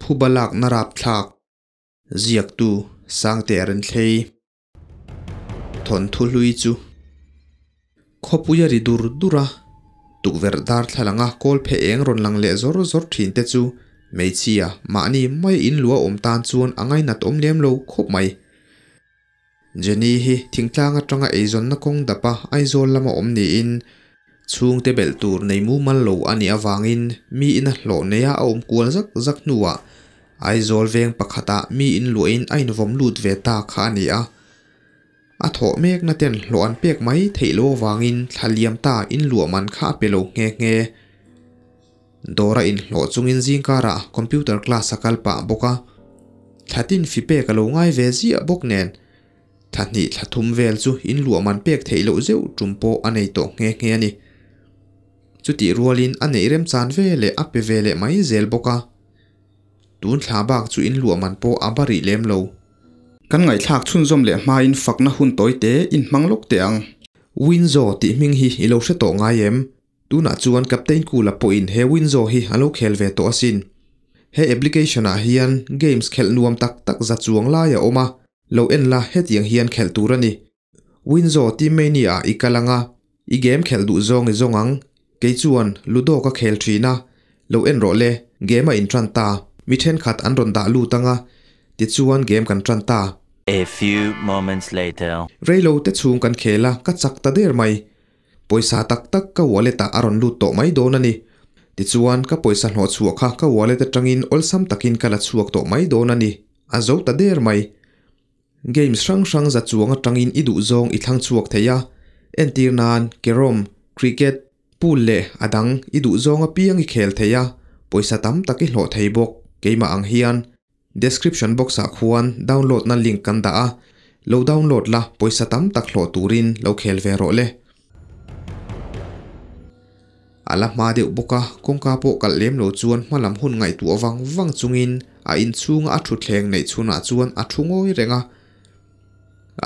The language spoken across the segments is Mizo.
Phuba lakna rapthlak ziaktu Sangte Renthlei thawnthu hlui chu khawpui a ri dur dur a, tukverh darthlalanga kawl phe eng rawn lang leh zawr zawr thin te chu hmeichhia mahni mai in lua awm tan chuan a ngainat awm lem lo khawp mai. Jenny hi thingtlang atanga eizawnna kawng dapa Aizawl lama awm niin chhungte belh tur nei mumal lo a nih avangin mi ina hlawh neia a awm kual zak zak hnuah Aizawl veng pakhatah mi in luahin a invawm lut ve ta kha a ni a. A thawh mekna ten hlawh an pek mai theih loh avangin thla liam ta in luah man kha a pe lo nghe nghe. Dawr a inhlawh chungin zingkarah computer class a kal pah bawk a, thla tin fi pek a lo ngai ve ziah bawk nen thla hnih thla thum vel chu in luah man pek theih loh zeuh tum pawh a nei tawh nghe nghe a ni. Chutih rualin a neih remchan ve leh a pe ve leh mai zel bawk a. Tun thla bak chu in luah man pawh a ba rih lem lo. Kan ngaihthlak chhunzawm leh hmain fakna hun tawi te in hmang lawk teh ang. Winzo tih hming hi i lo hre tawh ngai em? Tunah chuan Captain Kula pawhin he Winzo hi a lo khel ve tawh asin. He application ah hian games khelh nuam tak tak za chuang lai a awm a, lo en la hetiang hian khelh tur a ni. Winzo Team Mania ah i kal ang a, i game khelh duh zawng i zawng ang. Kei chuan Ludo ka khel thin a, lo en rawh le, game a intan ta, mi thenkhat an rawn dah lut ang a, tichuan game kan tan ta. A few moments later. Reilo te chhung kan khel a, ka chak ta der mai. Pawisa tak tak ka wallet ah a rawn lut tawh mai dawn a ni. Tichuan, ka pawisa hnawh chhuah kha ka wallet atangin awlsam takin ka la chhuak tawh mai dawn a ni. A zo ta der mai. Games hrang hrang za chuang atangin i duh zawng i thlang chhuak thei a. Entir nan, carrom, cricket, pool leh a dang i duh zawng apiang i khel thei a, pawisa tam tak i hlawh thei bawk. Keimah ang hian Description box ah khuan download na link kan dah a, lo download la pawisa tam tak hlawh turin lo khel ve rawh le. A la hma deuh bawk a, kawngka pawh kalh lem lo chuan hma lam hun ngaihtuah vang vang chungin a inchhunga a thutthleng neih chhunah chuan a thu ngawi reng a.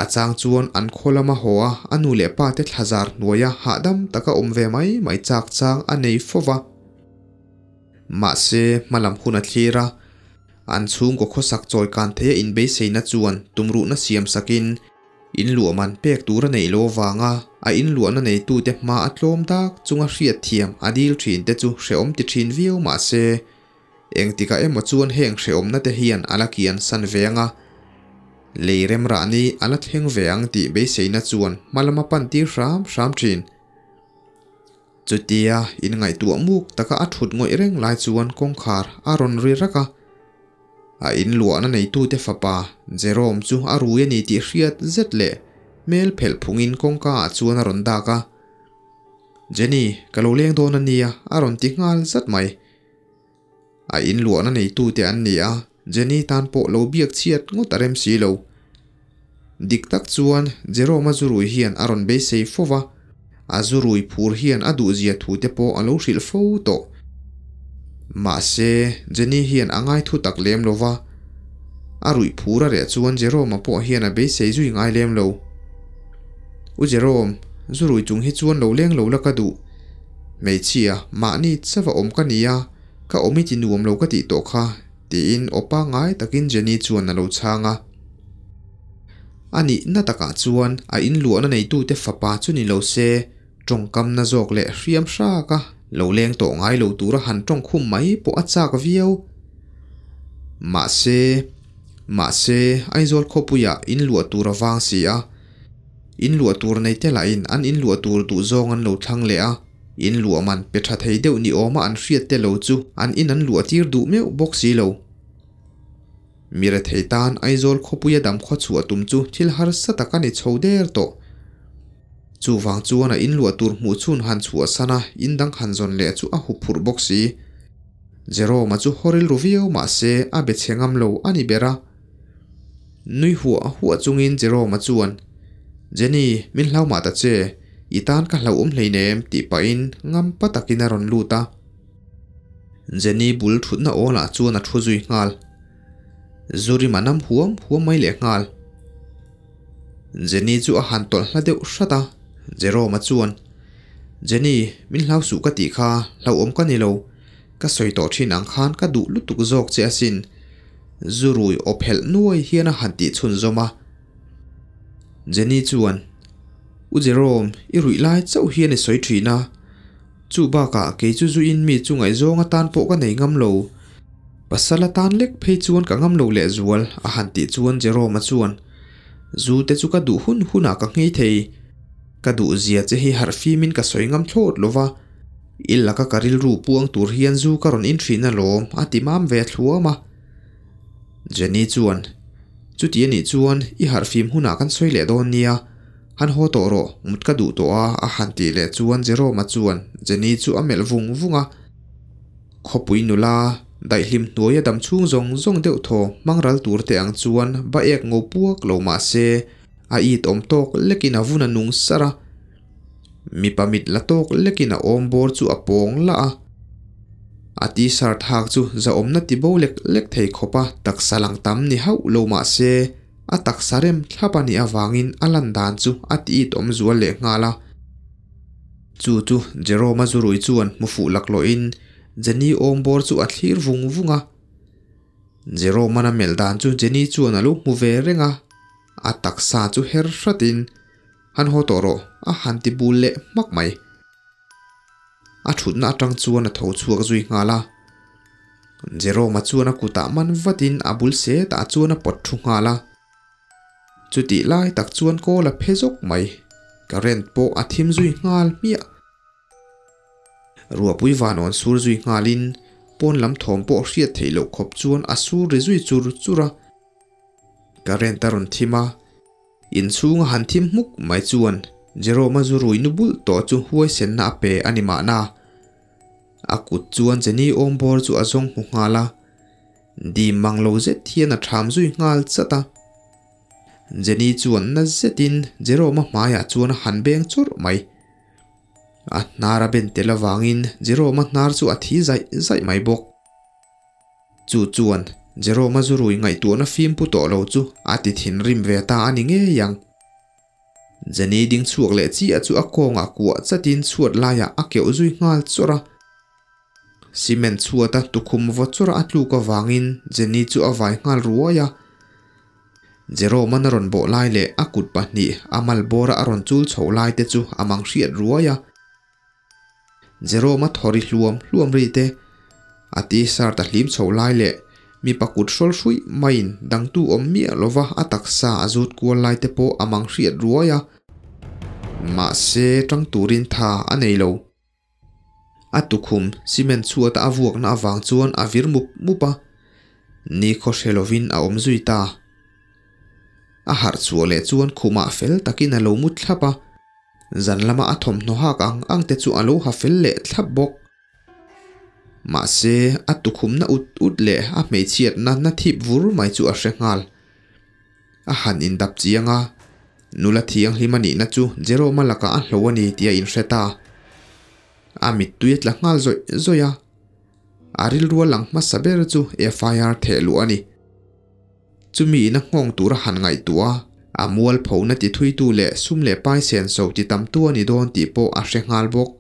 A chang chuan an khaw lama haw a, a nu leh pa te thlazar hnuaia hahdam taka awm ve mai mai chak chang a nei fo va. Mahse, hma lam hun a thlir a, an chhungkaw khawsak chawi kan theia inbeiseina chuan tumruhna siam sakin in luah man pek tur a neih lo avanga a in luahna neitute hma a tlawm dak chunga hriatthiam a dil thin te chu hrehawm ti thin viau mahse, engtikah emaw chuan heng hrehawmna te hian a la kian san ve ang a, lei remrah ni a la thleng ve ang tih beiseina chuan hma lama pan tir hram hram thin. Chutia inngaihtuah muk taka a thut ngawih reng lai chuan kawngkhar a rawn ri rak a. A inluahna neitute fapa Jerome chu a rui a ni tih hriat zet leh hmel phelh phungin kawngka ah chuan a rawn dak a. Jenny, ka lo leng dawn a nia a rawn ti nghal zat mai. A inluahna neitute an ni a, Jenny tan pawh lo biak chhiat ngawt a rem si lo. Dik tak chuan Jerome-a zurui hian a rawn beisei fo va, a zurui phur hian a duhzia thute pawh a lo hrilh fo tawh. Mahse, Jenny hian a ngai thu tak lem lo va, a ruih phur a reh chuan Jerome-a pawh hian a beisei zui ngai lem lo. U Jerome, zurui chung hi chuan lo leng lo la ka duh. Hmeichhia, mahni chauh a awm ka ni a, ka awm i ti nuam lo ka tih tawh kha, tiin aw pangngai takin Jenny chuan a lo chhang a. A nihna takah chuan a inluahna neitute fapa chu ni lo se, tawngkamna zawk leh hriam hraka lo leng tawh ngai lo tura han tawng khum mai pawh a chak viau. Mahse, mahse, Aizawl khawpuiah inluah tur a vang si a. In luah tur nei te lahin an in luah tur duh zawng an lo thlang leh a, in luah man pe tha thei deuh ni awma an hriat te lo chu an in an luah tir duh meuh bawk si lo. Mi rethei tan Aizawl khawpuia dam khaw chhuah tum chu thil harsa tak a ni chho der tawh. Chuvang chuan a in luah tur hmuh chhun han chhuah san a, in dang han zawn leh chu a hup phurh bawk si. Jerome-a chu haw rilru viau mah se a be chhe ngam lo a ni ber a. Nui huah huah chungin Jerome-a chuan, Jenny, min hlau mah ta che, i tan ka hlauhawm hleinem tih pahin ngampa takin a rawn lut a. Jenny bul thutna awlah chuan a thu zui nghal. Zurima nam huam huam mai leh nghal. Jenny chu a han tawlh hla deuh hrat a, Jerome-a chuan, Jenny, min hlau suh ka tih kha, hlauhawm ka ni lo. Ka sawi tawh thin ang khan ka duh lutuk zawk che asin. Zurui aw phelh nuai hian a han tih chhunzawm a. Jenny chuan, U Jerome, i ruih lai chauh hian i sawi thin a. Chu bakah kei chu zu in mi chu ngaihzawng atan pawh ka nei ngam lo. Pasal atan lek phei chuan ka ngam lo lehzual, a han tih chuan Jerome-a chuan, Zu te chu ka duh hun hunah ka nghei thei. Ka duh zia che hi harh fimin ka sawi ngam thlawt lo va. I laka ka rilru puang tur hian zu ka rawn in thin alawm, a ti mam ve thluam a. Jenny chuan, Chuti a nih chuan i harh fim hunah kan sawi leh dawn nia, han haw tawh rawh, mut ka duh tawh a, a han tih leh chuan Jerome-a chuan Jenny chu a melh vung vung a. Khawpui nula, daihlim hnuaia dam chhung zawng zawng deuh thaw hmang ral tur te ang chuan ba ek ngo puak lo mah se, a it awm tawk lekin a vun a nung sar a. Mipa mit la tawk lekin a awm bawr chu a pawng lah a. A t-shirt hak chu zahawmna ti bo lek lek thei khawp a taksa lang tam ni hauh lo mah se, a taksa rem thlap a nih avangin a lan dan chu a ti it awm zual leh nghal a. Chu chu Jerome-a zurui chuan hmu fuh laklawhin Jenny awm bawr chu a thlir vung vung a. Jerome-a'n a melh dan chu Jenny chuan a lo hmu ve reng a, a taksa chu her hratin, Han haw tawh rawh, a han ti bul leh hmak mai. A thutna atang chuan a tho chhuak zui nghal a. Jerome-a chuan a kutah man vatin a bul setah chuan a pawt thu nghal a. Chutih lai tak chuan kawl a phe zawk mai. Current pawh a thim zui nghal hmiah. Ruahpui van awn sur zui nghalin pawn lam thawm pawh hriat theih loh khawp chuan a sur ri zui chur chur a. Current a rawn thim a. Inchhunga han thim hmuk mai chuan Jerome-a zu rui nu bulh tawh chu huaisenna a pe a ni mahna. A kut chuan Jenny awmbawr chu a zawng hmu nghal a, dim mang lo zet hian a ṭham zui nghal chat a. Jenny chuan na zetin Jerome-a hmaiah chuan a han beng chawrh mai. A hnar a ben tel avangin Jerome-a hnar chu a thi zaih zaih mai bawk. Chu chuan Jerome-a zurui ngaihtuahna fim pu tawh lo chu a ti thinrim ve ta a ni ngei ang. Jenny ding chhuak leh chiah chu a kawngah kuah chatin chhuat laiah a keuh zui nghal chawrh a. Cement chhuata tukhum vaw chawrh a tluk avangin Jenny chu a vai nghal ruai a. Jerome-a'n a rawn bawh lai leh a kut pahnih a mal bawra a rawn chul chho lai te chu a mang hriat ruai a. Jerome-a thaw ri hluam hluam ri te, a t-shirt a hlim chho lai leh mipa kut hrawl hruih maiin dangtu awm miah lova a taksa a zut kual lai te pawh a mang hriat ruai a. Mahse, tang turin tha a nei lo. A tukhum cement chhuata a vuakna avang chuan a vir mup mup a, nikhaw hre lovin a awm zui ta. A harh chhuah leh chuan khumah fel takin a lo mut thlap a. Zan lama a thawmhnaw hak ang ang te chu a lo ha fel leh thlap bawk. Mahse, a tukhumna ut ut leh a hmeichhiatna na thip vur mai chu a hre nghal. A han indap chiang a, nula thianghlim a nihna chu Jerome-a lakah a hlo a ni tih a inhre ta. A mittui a tla nghal zawih zawih a, a rilru a lang hmasa ber chu FIR theh luh a ni. Chumi ina nghawng tura han ngaihtuah a, a mualphona ti thuitu leh sum leh pai senso ti tamtu a ni dawn tih pawh a hre nghal bawk.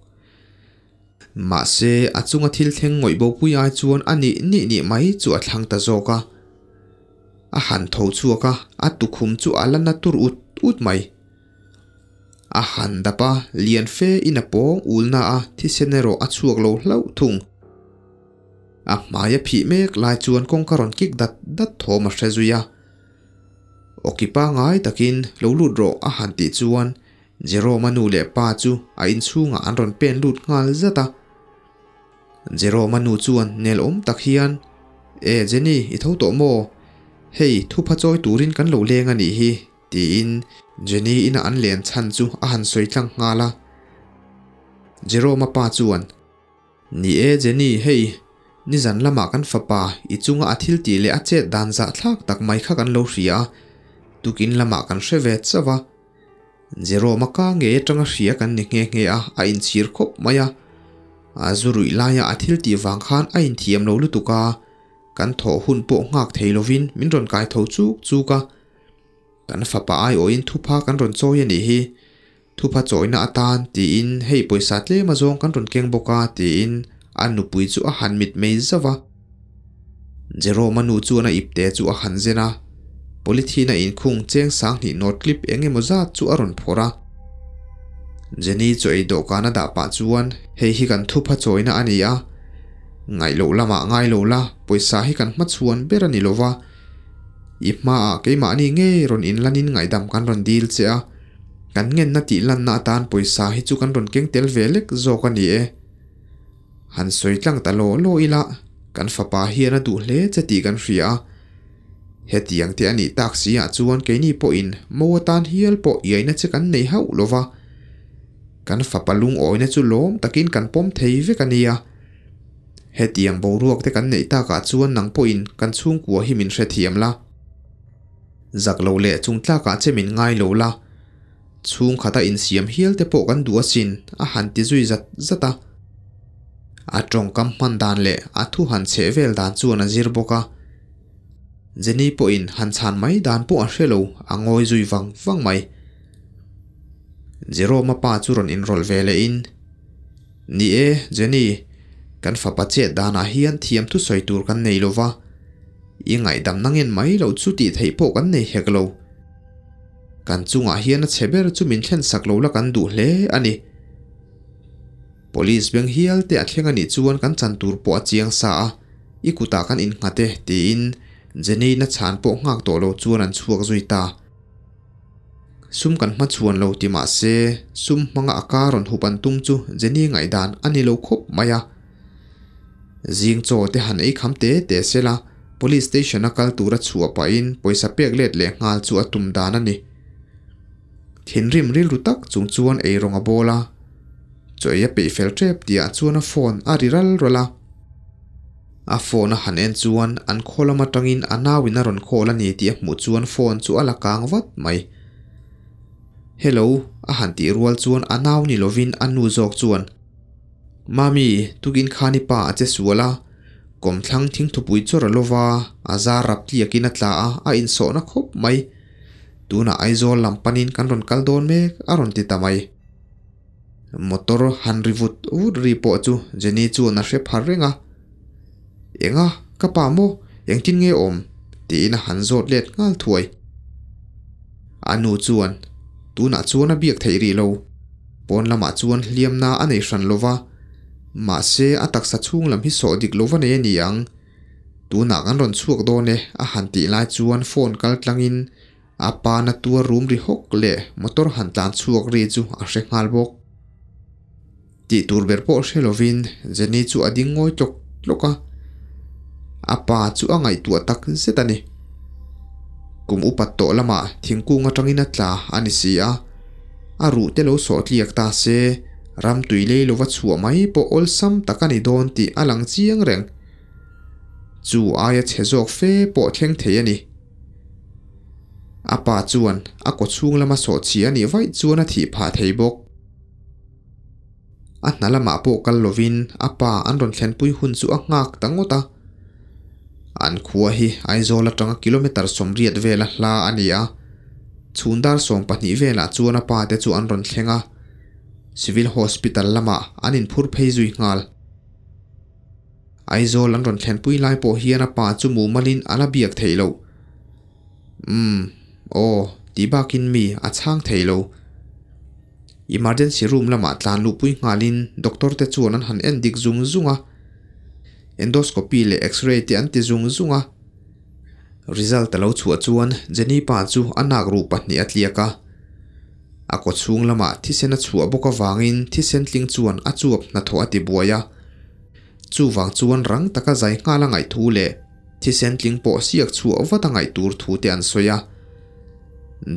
Mahse, a chunga thil thleng ngawih bopui ai chuan a nih nih nih mai chu a thlang ta zawk a. A han tho chhuak a, a tukhum chu a la na tur ut ut mai. A han dap a, lian fe in a pawng ulna a, thisen erawh a chhuak lo hlauh thung. A hmai a phih mek lai chuan kawngka rawn kik dat dat thawm a hre zui a. Awki pangai takin lo lut rawh a han tih chuan Jerome-a nu leh pa chu a inchhungah an rawn pen lut nghal zat a. Jerome-a nu chuan nelawm tak hian, E Jenny, i tho tawh maw? Hei, thupha chawi turin kan lo leng a nih hi, tiin Jenny ina an len chhan chu a han sawi tlang nghal a. Jerome-a pa chuan, Ni e Jenny, hei, nizan lamah kan fapa i chunga a thil tih leh a chet dan zahthlak tak mai kha kan lo hria a, tukin lamah kan hre ve chauh a. Jerome-a ka ngei atanga hria kan ni nghe nghe a, a inchhir khawp mai a. A zu ruih laia a thil tih vang khan a inthiam lo lutuk a, kan thawh hun pawh nghak thei lovin min rawn kai tho chuk chuk a. Kan fapa aiawhin thupha kan rawn chawi a nih hi. Thupha chawina atan tiin hei pawisa tlem azawng kan rawn keng bawk a tiin a nupui chu a han mitmei zauh va. Jerome-a nu chuan a ipte chu a han zen a, polythene a inkhung cheng sanghnih note clip eng emaw zat chu a rawn phawrh a. Jenny chu ei dawhkan a dah pah chuan hei hi kan thupha chawina a ni a, ngaih loh lamah ngai lo la, pawisa hi kan hmachhuan ber a ni lo va, i hmaah keimahni ngei rawn inlanin ngaihdam kan rawn dil che a, kan ngenna tih lanna atan pawisa hi chu kan rawn keng tel ve lek zawk a ni e. Han sawi tlang ta law law ila, kan fapa hian a duh hle che tih kan hria a. Hetiang te a nih tak si ah chuan keini pawhin mo atan hial pawh iaina che kan nei hauh lo va. Kan fapa lungawina chu lawm takin kan pawm thei vek a nia. Hetiang boruak te kan neih takah chuan nang pawhin kan chhungkua hi min hrethiam la. Zak lo leh chung tlakah che min ngai lo la. Chhungkhata insiam hial te pawh kan duh asin, a han ti zui zat zat a. A tawngkam hman dan leh a thu han chheh vel dan chuan a zir bawk a. Jenny pawhin han chhan mai dan pawh a hre lo, a ngawi zui vang vang mai. Jerome-a pa chu rawn inrawlh ve leh in, Ni e, Jenny, kan fapa chet danah hian thiam thusawi tur kan nei lo va, i ngaihdam nangin mai loh chu tih theih pawh kan nei hek lo. Kan chungah hian a chhe ber chu min thlen sak lo la kan duh hle a ni. Police beng hial te a thleng a nih chuan kan chan tur pawh a chiang sa a, i kutah kan innghat e tiin Jenny na chhan pawh nghak tawh lo chuan an chhuak zui ta. Sum kan hmachhuan lo ti mah se sum hmanga a ka rawn hup an tum chu Jenny ngaihdan a ni lo khawp mai a. Zing chaw te han ei kham te te se la, Police station a kal tura chhuah pahin pawisa pek let leh nghal chu a tum dan a ni. Thinrim rilru tak chung chuan ei rawng a bawl a, chaw ei a peih fel tep tihah chuan a phone a ri ral ral a. A phone a han en chuan an khaw lam atangin a nauin a rawn call a ni tih a hmuh chuan phone chu a la kang vat mai. Hello a han tih rual chuan a nau ni lovin a nu zawk chuan, Mami, tukin khan i pa a che sual a, kawmthlang thingthupui chawr a lova, a zar rap tliakin a tla a, a insawhna khawp mai. Tunah Aizawl lam panin kan rawn kal dawn mek a rawn ti ta mai. Motor han ri vut vut ri pawh chu Jenny chuan a hre phar reng a. Enga, ka pa maw? Engtin nge awm? tiin a han zawt let nghal thuai. A nu chuan, Tunah chuan a biak theih rih lo. Pawn lamah chuan hliamna a nei hran lo va, mahse a taksa chhung lam hi sawh dik lova nei a ni ang. Tunah kan rawn chhuak dawn e a han tih lai chuan phone kal tlangin a pa na tuar rum ri hawk leh motor han tlan chhuak ri chu a hre nghal bawk. Tih tur ber pawh hre lovin Jenny chu a ding ngawi tlawk tlawk a, a pa chu a ngaihtuah tak zet a ni. Kum upat tawh lamah thingkung atangin a tla a ni si a, a ruh te lo sawh tliak ta se, ram tui lei lova chhuah mai pawh awlsam tak a ni dawn tih a lang chiang reng. Chu aia chhe zawk fe pawh thleng thei a ni. A pa chuan a kawchhung lama sawh chhi a nih vaih chuan a thih phah thei bawk. A hna lamah pawh kal lovin a pa an rawn thlenpui hun chu a nghak ta ngawt a. An khua hi Aizawl atanga kilometre 80 vela hla a ni a. Chhun dar 12 velah chuan a pa te chu an rawn thleng a. Civil Hospital lamah an inphur phei zui nghal. Aizawl an rawn thlenpui lai pawh hian a pa chu mumalin a la biak theih loh. Umm, aw, tih bakin mi a chhang thei lo. Emergency room lamah tlan luhpui nghalin doctor te chuan an han en dik zung zung a, endoscopy leh x-ray te an ti zung zung a. Result a lo chhuah chuan Jenny pa chu a nak ruh pahnih a tliak a, a kaw chhung lamah thisen a chhuah bawk avangin thisen tling chuan a chuap hnathawh a ti buai a. Chuvang chuan rang taka zai nghal a ngaih thu leh thisen tling pawh siak chhuah vat a ngaih tur thu te an sawi a.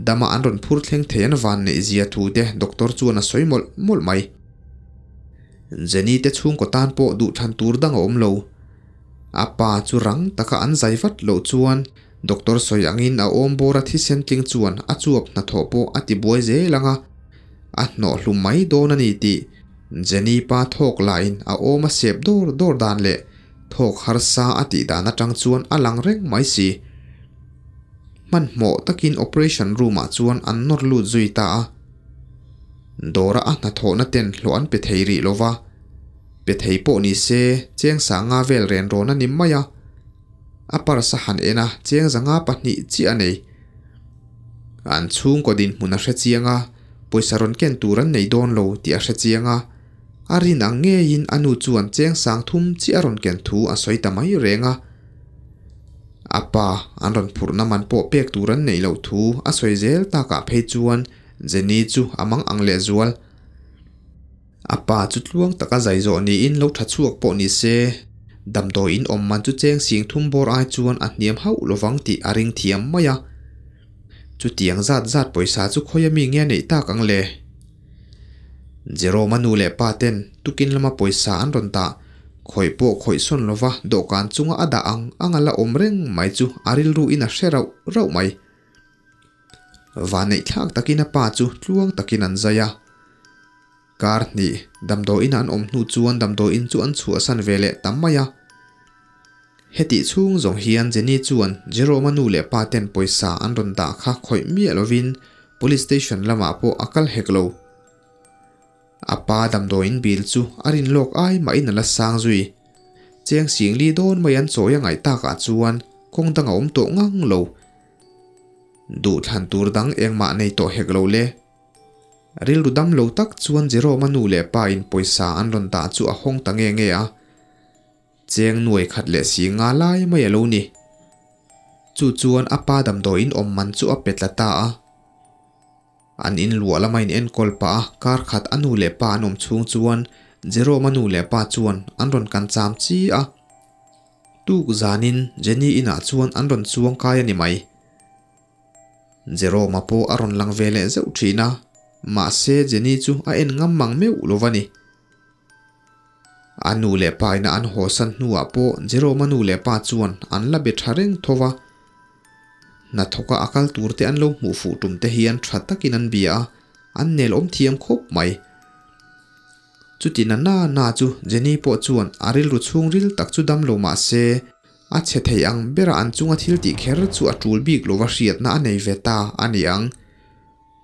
Dama an rawn phur thleng thei an van neih zia thu te doctor chuan a sawi mawlh mawlh mai. Jenny te chhungkaw tan pawh duhthlan tur dang a awm lo. A pa chu rang taka an zai vat loh chuan doctor sawi angin a awm bawr a thisen tling chuan a chuap hnathawh pawh a ti buai zel ang a, a hnawh hlum mai dawn a ni tih Jenny pa thawk lahin a awm a sep dawr dawr dan leh thawk harsa a tih dan atang chuan a lang reng mai si. Hmanhmawh takin operation room ah chuan an nawr lut zui ta a. Dawra a hnathawhna ten hlawh an pe thei rih lova. Pe thei pawh ni se cheng sanga vel ren rawn ani mai a. A purse a han en a, cheng zanga pahnih chiah a nei. An chhungkaw dinhmun a hre chiang a, pawisa rawn ken tur an nei dawn lo tih a hre chiang a. A rin ang ngeiin a nu chuan cheng sang thum chiah a rawn ken thu a sawi ta mai reng a. A pa an rawn phurhna man pawh pek tur an neih loh thu a sawi zel takah phei chuan Jenny chu a mang ang lehzual. A pa chu tluang taka zai zawh niin lo tha chhuak pawh ni se, damdawiin awm man chu cheng sing thum bawr ai chuan a hniam hauh lovang tih a ring thiam mai a. Chutiang zat zat pawisa chu khawi ami nge a neih tak ang le? Jerome-a nu leh pa ten tukin lama pawisa an rawn dah, khawih pawh khawih sawn lova dawhkan chunga a dah ang ang a la awm reng mai chu a rilru in a hre rauh rauh mai. Vanneih thlak takin a pa chu tluang takin an zai a. Kar hnih damdawiin an awm hnu chuan damdawiin chu an chhuahsan ve leh ta mai a. Hetih chhung zawng hian Jenny chuan Jerome-a nu leh pa ten pawisa an rawn dah kha khawih miah lovin Police Station lamah pawh a kal hek lo. A pa damdawiin bill chu a rin lawk ai mahin a la sang zui. Cheng singli dawn mai an chawi a ngaih takah chuan kawng dang a awm tawh ngang lo. Duhthlan tur dang engmah nei tawh hek lo le. Rilru dam lo tak chuan Jerome-a nu leh pa in pawisa an rawn dah chu a hawng ta nge nge a. Cheng nuai khat leh si nga lai mai a lo ni. Chu chuan a pa damdawiin awm man chu a pe tla ta a. An in luah lama in enkawl pah a kar khat a nu leh pa an awm chhung chuan Jerome-a nu leh pa chuan an rawn kan cham chi a. Tuk zanin Jenny inah chuan an rawn chuang kai a ni mai. Jerome-a pawh a rawn lang ve leh zeuh thin a, mahse Jenny chu a en ngam mang meuh lo va ni. A nu leh pa ina an hawsan hnuah pawh Jerome-a nu leh pa chuan an la be tha reng tho va. Hnathawka a kal tur te an lo hmuh fuh tum te hian tha takin an bia a, an nel awm thiam khawp mai. Chuti na na na chu Jenny pawh chuan a rilru chhungril tak chu dam lo mah se, a chhe thei ang bera an chunga thil tih kher chu a tul bik lova hriatna a nei ve ta a ni ang.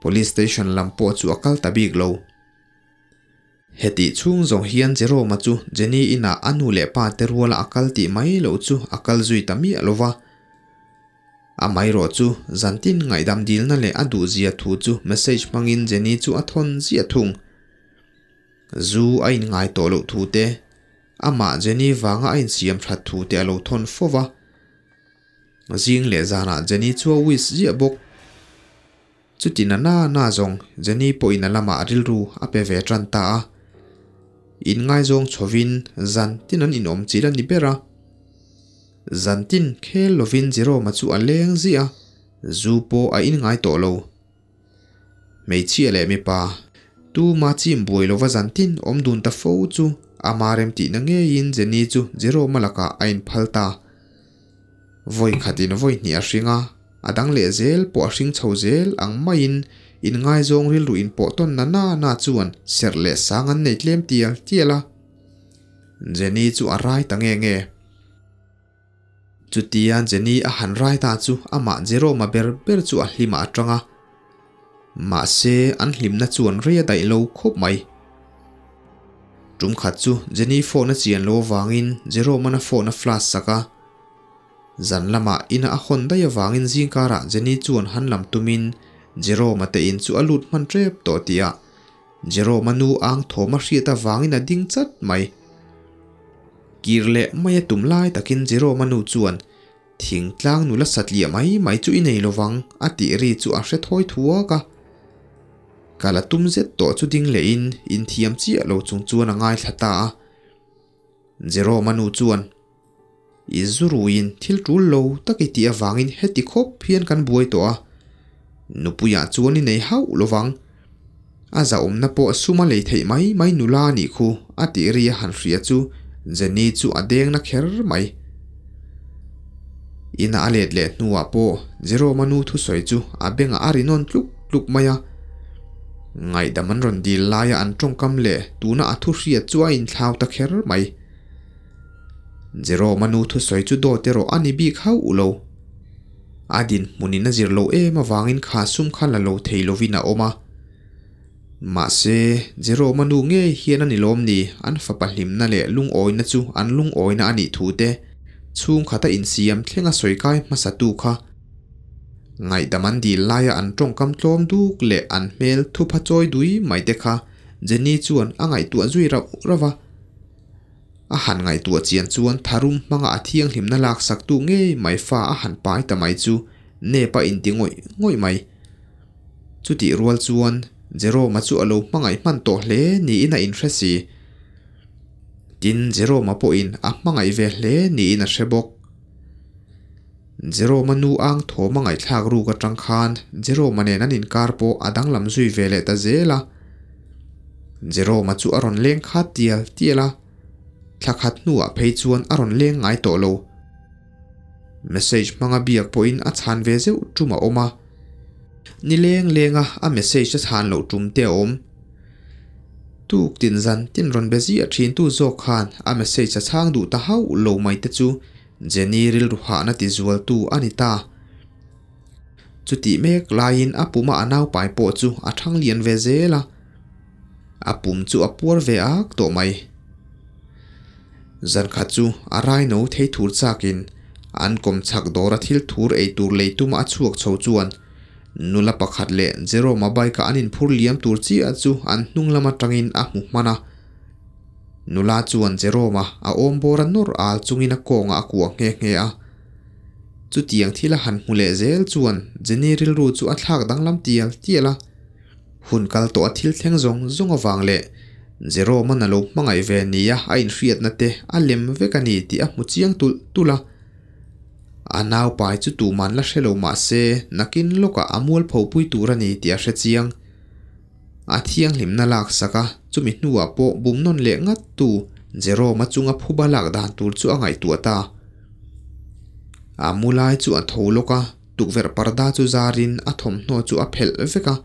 Police station lam pawh chu a kal ta bik lo. Hetih chhung zawng hian Jerome-a chu Jenny inah a nu leh pa te ruala a kal tih mai loh chu a kal zui ta miah lo va. Amaherawh chu zantin ngaihdam dilna leh a duhzia thu chu message hmangin Jenny chu a thawn ziah thung. Zu a inngai tawh loh thu te, amah Jenny vanga a insiam that thu te a lo thawn fo va. Zing leh zanah Jenny chu a wish ziah bawk. Chuti na na na zawng Jenny pawhin a lamah rilru a pe ve tan ta a. Inngaizawng chhovin zan tin an inawm chilh a ni ber a. Zan tin khel lovin Jerome-a chu a leng ziah a, zu pawh a inngai tawh lo. Hmeichhia leh mipa, tuma chim buai lova zan tin awm dun ta fo chu ama remtihna ngeiin Jenny chu Jerome-a lakah a inphal ta. Vawi khatin vawi hnih a hring a, a dang leh zel pawh a hring chho zel ang maiin inngaizawng rilru inpawh tawn na na na chuan serh leh sang an nei tlem tial tial a. Jenny chu a rai ta nge nge. Chutia Jenny a han rai ta chu amah Jerome-a ber ber chu a hlimah a tang a. Mahse an hlimna chuan rei a daih lo khawp mai. Tum khat chu Jenny phone a chian lo avangin Jerome-a'n a phone a flash sak a. Zan lamah ina a hawn daih avangin zingkarah Jenny chuan han lam tumin Jerome-a te in chu a lut hman tep tawh tih ah Jerome-a nu ang thawm a hriat avangin a ding chat mai. Kir leh mai a tum lai takin Jerome-a nu chuan Thingtlang nula satliah mai mai chu i nei lovang a tih ri chu a hre thawi thuak a. Kal a tum zet tawh chu ding lehin inthiam chiah lo chung chuan a ngaithla ta a. Jerome-a nu chuan, I zuruiin thil tul lo tak i tih avangin heti khawp hian kan buai tawh a, nupuiah chuan i nei hauh lovang. A zahawmna pawh suma lei theih mai mai nula a nih khu a tih ri a han hria chu Jenny chu a deng na kher mai. Ina a let leh hnuah pawh Jerome-a nu thusawi chu a bengah a ri nawn tluk tluk mai a. Ngaihdam an rawn dil laia an tawngkam leh tuna a thu hriat chu a inthlau ta kher mai. Jerome-a nu thusawi chu dawt erawh a ni bik hauh lo. A dinhmunin a zir lo em avangin kha sum kha la lo thei lovin a awm a. Mahse, Jerome-a nu ngei hian a ni lawm ni, an fapa hlimna leh lungawina chu an lungawina a nih thu te chhungkhata insiam thlenga sawi kai hmasatu kha ngaihdam an dil laia an tawngkam tlawm duk leh an hmel thupha chawi dui mai te kha Jenny chuan a ngaihtuah zui rauh rauh va. A han ngaihtuah chian chuan tharum hmanga a thianghlimna laksaktu ngei mai fa a han pai ta mai chu nep a inti ngawih ngawih mai. Chutih rual chuan Jerome-a chu a lo hmangaih hman tawh hle niin a inhre si. Tin, Jerome-a pawhin a hmangaih ve hle niin a hre bawk. Jerome-a nu ang thawm a ngaihthlak ruk atang khan Jerome-a nen an inkar pawh a danglam zui ve leh ta zel a. Jerome-a chu a rawn leng khat tial tial a, thla khat hnuah phei chuan a rawn leng ngai tawh lo. Message hmanga biak pawhin a chhan ve zeuh tum a awm a, ni leng lenga a message a chhan loh tum te a awm. Tuk tin zan tin rawn be ziah thin tu zawk khan a message a chhang duh ta hauh lo mai te chu Jenny rilru hahna ti zualtu a ni ta. Chutih mek laiin a puma a naupai pawh chu a thang lian ve zel a, a pum chu a puar ve ak tawh mai. Zankhat chu a raino thei thur chakin an kawmchhak dawra thil thur ei tur lei tuma a chhuak chho chuan nula pakhat leh Jerome-a bike-a an inphur liam tur chiah chu an hnung lam atangin a hmu hman a. Nula chuan Jerome-a a awm bawr a nawr al chungin a kawngah a kuah nghe nghe a. Chutiang thil a han hmu leh zel chuan Jenny rilru chu a thlak danglam tial tial a. Hun kal tawh a thil thleng zawng zawng avang leh Jerome-a'n a lo hmangaih ve nia a inhriatna te a lem vek a ni tih a hmu chiang tulh tulh a. A naupai chu tuman la hre lo mah se nakin lawkah a mualpho pui tur a ni tih a hre chiang. A thianghlimna laksak a, chumi hnuah pawh bum nawn leh ngat tu Jerome-a chunga phuba lak dan tur chu a ngaihtuah ta. A mu lai chu a tho lawk a. Tukverh parda chu zarin a thawmhnaw chu a phelh vek a,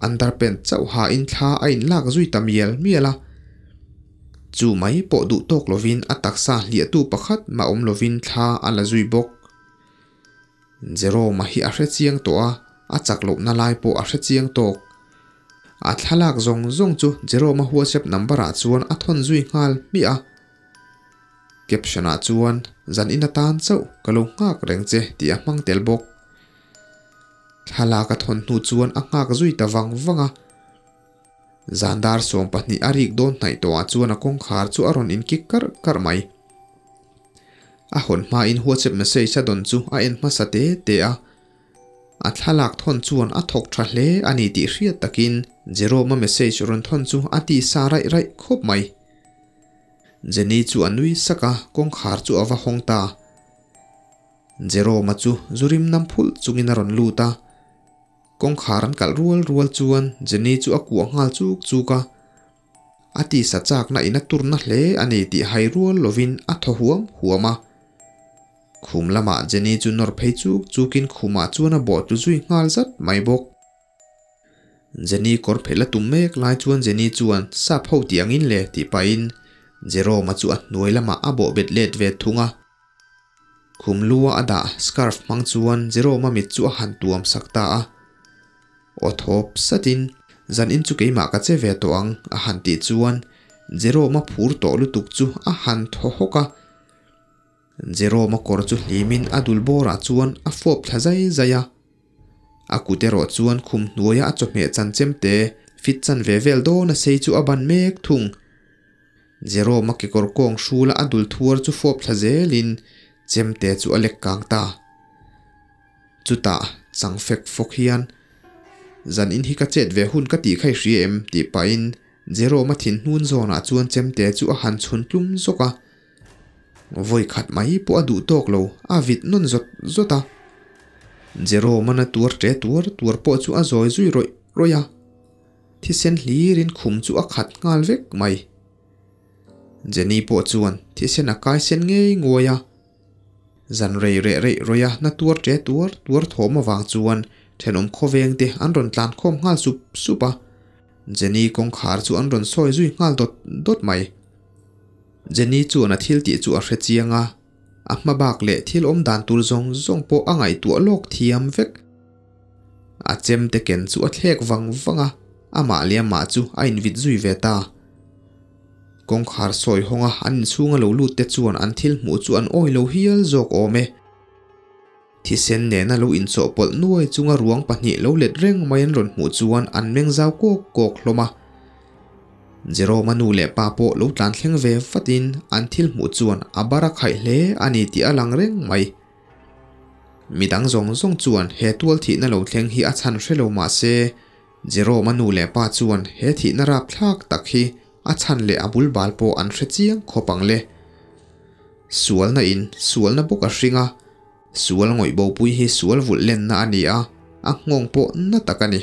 underpant chauh hain thla a inlak zui ta mial mial a. Chu mai pawh duh tawk lovin a taksa hliahtu pakhat mah awm lovin thla a la zui bawk. Jerome-a hi a hre chiang tawh a, a chak lohna lai pawh a hre chiang tawk. A thlalak zawng zawng chu Jerome-a WhatsApp number-ah chuan a thawn zui nghal hmiah a. Caption ah chuan zan in atan chauh ka lo nghak reng che tih a hmang tel bawk. Thlalak a thawn hnu chuan a nghak zui ta vang vang a. Zan dar 20 a rik dawn hnaih tawhah chuan a kawngkhar chu a rawn inkik karh karh mai. A hawn hmain WhatsApp message a dawn chu a en hmasa te te a. A thlalak thawn chuan a thawk tha hle a ni tih hriat takin Jerome-a message rawn thawn chu a ti sa raih raih khawp mai. Jenny chu a nui sak a, kawngkhar chu a va hawng ta. Jerome-a chu zu rim nam phulh chungin a rawn lut a. Kawngkhar an kalh rual rual chuan Jenny chu a kuah nghal chuk chuk a. A tisa chakna in a turna hle a ni tih hai rual lovin a thaw huam huam a. Khum lamah Jenny chu nawr phei chuk chukin khumah chuan a bawh tlu zui nghal zat mai bawk. Jenny kawr phelh a tum mek lai chuan Jenny chuan sap ho tih angin le tih pahin Jerome-a chu a hnuai lamah a bawh bet let ve thung a. Khum lua a dah scarf hmang chuan Jerome-a mit chu a han tuam sak ta a. Aw thawp satin, Zan in chu keimah ka che ve tawh ang a han tih chuan Jerome-a phur tawh lutuk chu a han thaw hawk a. Jerome-a kawr chu hlimin a dul bawrah chuan a fawp thla zai zai a. A kut erawh chuan khum hnuaia a chawhmeh chan chem te fit chan ve vel dawn a sei chu a ban mek thung. Jerome-a kekawr kawng hrula a dul thuar chu fawp thla zelin chem te chu a lek kang ta. Chutah chang fek fawk hian, Zan in hi ka chet ve hun ka tih kha i hria em? tih pahin Jerome-a thin hnun zawnah chuan chemte chu a han chhun tlum zawk a. Vawi khat mai pawh a duh tawk lo, a vit nawn zawt zawt a. Jerome-a na tuar ṭe tuar tuar pawh chu a zawi zui rawih rawih a. Thisen hlirin khum chu a khat nghal vek mai. Jenny pawh chuan thisen a kai sen ngei nguai a. Zan rei reh reih rawih a na tuar ṭe tuar tuar thawm avang chuan ṭhenawm khawveng te an rawn tlan khawm nghal sup sup a. Jenny kawngkhar chu an rawn sawi zui nghal dawt dawt mai. Jenny chuan a thil tih chu a hre chiang a, a hma bak leh thil awm dan tur zawng zawng pawh a ngaihtuah lawk thiam vek. A chem te ken chu a thlek vang vang a, Amah leh amah chu a invit zui ve ta. Kawngkhar sawi hawnga an inchhunga lo lut te chuan an thil hmuh chu an awi lo hial zawk awm e. Thisen nena lo inchawhpawlh nuai chunga ruang pahnih lo let reng mai an rawn hmuh chuan an meng zau kawk kawk hlawm a. Jerome-a nu leh pa pawh lo tlan thleng ve vatin an thil hmuh chuan a bar a khaih hle a ni tih a lang reng mai. Midang zawng zawng chuan he tual thihna lo thleng hi a chhan hre lo mah se, Jerome-a nu leh pa chuan he thihna rapthlak tak hi a chhan leh a bul bal pawh an hre chiang khawp ang le. Sualna in sualna bawk a hring a, sual ngawih bopui hi sual vulh lenna a ni a, a nghawng pawh na tak a ni.